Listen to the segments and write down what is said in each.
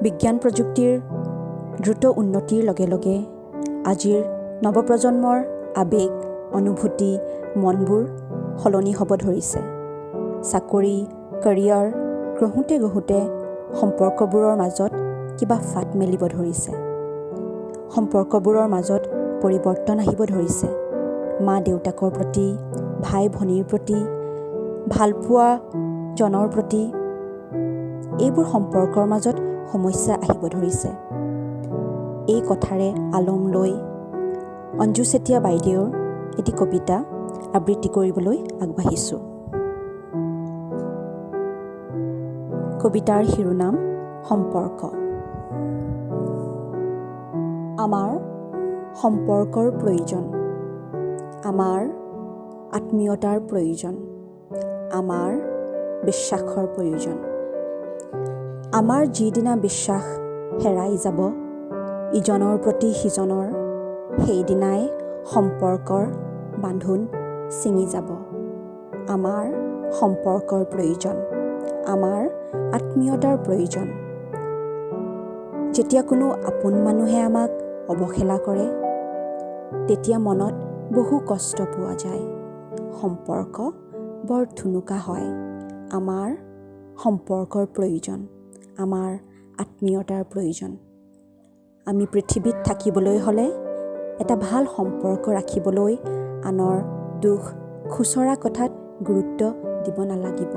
বিজ্ঞান প্ৰযুক্তিৰ দ্ৰুত উন্নতিৰ লগে লগে আজিৰ নৱপ্ৰজন্মৰ আৱেগ, অনুভূতি, মনবোৰ সলনি হ'ব ধৰিছে। চাকৰি, কেৰিয়াৰ গঢ়োঁতে গঢ়োঁতে সম্পৰ্কবোৰৰ মাজত কিবা ফাট মেলিব ধৰিছে। সম্পৰ্কবোৰৰ মাজত পৰিৱৰ্তন আহিব ধৰিছে। মা দেউতাকৰ প্ৰতি, ভাই ভনীৰ প্ৰতি, ভালপোৱা জনৰ প্ৰতি এইবোৰ সম্পৰ্কৰ মাজত সমস্যা আহিব ধৰিছে। এই কথাৰে আলম লৈ অঞ্জু চেতিয়া বাইদেউৰ এটি কবিতা আবৃত্তি কৰিবলৈ আগবাঢ়িছোঁ। কবিতাৰ শিৰোনাম সম্পৰ্ক। আমাৰ সম্পৰ্কৰ প্ৰয়োজন, আমাৰ আত্মীয়তাৰ প্ৰয়োজন, আমাৰ বিশ্বাসৰ প্ৰয়োজন। আমাৰ যিদিনা বিশ্বাস হেৰাই যাব ইজনৰ প্ৰতি সিজনৰ, সেইদিনাই সম্পৰ্কৰ বান্ধোন ছিঙি যাব। আমাৰ সম্পৰ্কৰ প্ৰয়োজন, আমাৰ আত্মীয়তাৰ প্ৰয়োজন। যেতিয়া কোনো আপোন মানুহে আমাক অৱহেলা কৰে, তেতিয়া মনত বহু কষ্ট পোৱা যায়। সম্পৰ্ক বৰ থুনুকা হয়। আমাৰ সম্পৰ্কৰ প্ৰয়োজন, আমাৰ আত্মীয়তাৰ প্ৰয়োজন। আমি পৃথিৱীত থাকিবলৈ হ'লে এটা ভাল সম্পৰ্ক ৰাখিবলৈ আনৰ দুখ খুচৰা কথাত গুৰুত্ব দিব নালাগিব।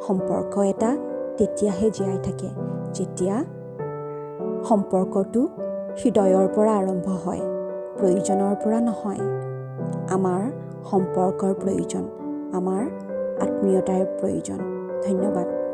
সম্পৰ্ক এটা তেতিয়াহে জীয়াই থাকে যেতিয়া সম্পৰ্কটো হৃদয়ৰ পৰা আৰম্ভ হয়, প্ৰয়োজনৰ পৰা নহয়। আমাৰ সম্পৰ্কৰ প্ৰয়োজন, আমাৰ আত্মীয়তাৰ প্ৰয়োজন। ধন্যবাদ।